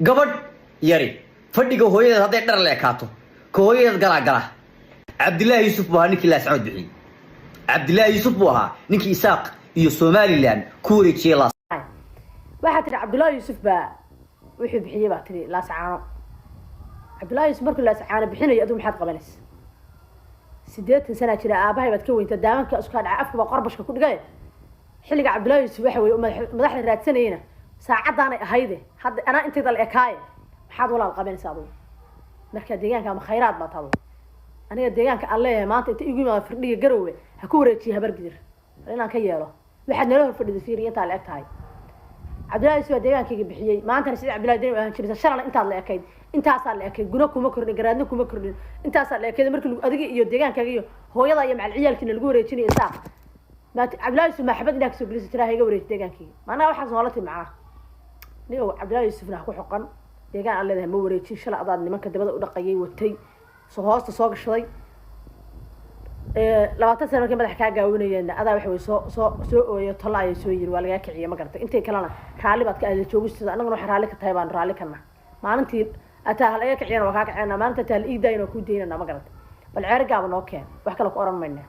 Gabadh yari fadhiga hooyadeed hadday dhar la ekaato, ka hooyadeed galaa gala. Cabdillaahi Yuusuf buu ahaa ninkii Laascood bixiyey. Cabdillaahi Yuusuf buu ahaa ninkii Isaaq iyo Somaliland ku wareejiyey Laas. Waxaa tihi Cabdullaahi Yuusuf baa wuxuu bixiyey, baa tihi, Laascaano. Cabdullahi Yuusuf markuu Laascaano bixinayo, adigu maxaad qabanaysa? 80 sanaa jira, aabahay baad ka weynta, daamanka iskaa dhaca, afka baa qorbashka ku dhigay. Xilliga Cabdullahi Yuusuf waxa weye madaxda raadsanayena saacaddaanay ahayde. Hadda anaa intayda la ekaaye, maxaad walaal qabanaysa adugu? Marka deegaanka ama khayraad baa taado. Aniga deegaanka aan leeyahay maanta inta igu yimaado Firdhiga Garowe ha ku wareejiya Habargidir, bal inaan ka yeelo. Waxaad nala hor fadhida fiiriya intaa la eg tahay. Cabdullahi Yusuf baa deegaankayga bixiyey. Maantana sida Cabdullahi Deni ahaan jiraysa, shalana intaad la ekayd, intaasaa la ekayd. Guna kuma kordhin, garaadna kuma kordhin, intaasaa la ekayd. Markii adiga iyo deegaankaaga iyo hooyada iyo macal ciyaalkiina lagu wareejinaya Isaaq, maat Cabdullahi Yusuf maxabad inaa kasoo gelisa tiraa iga wareeji deegaankayga. Maanaa waxaas noola timi macnaha. Niyow, Cabdullahi Yuusufna ha ku xoqan. Deegaan aan leedahay ma wareejin. Shalay adaad nimanka dabada u dhaqayay, watay, soo hoosta soo gashaday. 20 sano markay madaxa kaa gaawinayeen, adaa waxa wey soo ooyo, tolla ayay soo yiri, waa lagaa kiciye, ma garatay? Intay kalena raalli baad ka ahda joogistooda. Annaguna waxaa raalli ka tahay baanu raalli kana. Maalintii ataa hal iga kiciyana waa kaa kiciyana, maalinta ataa hal ii daayana waa kuu daynana, ma garatay? Bal ceeri gaaba noo keen, wax kale ku oran mayna.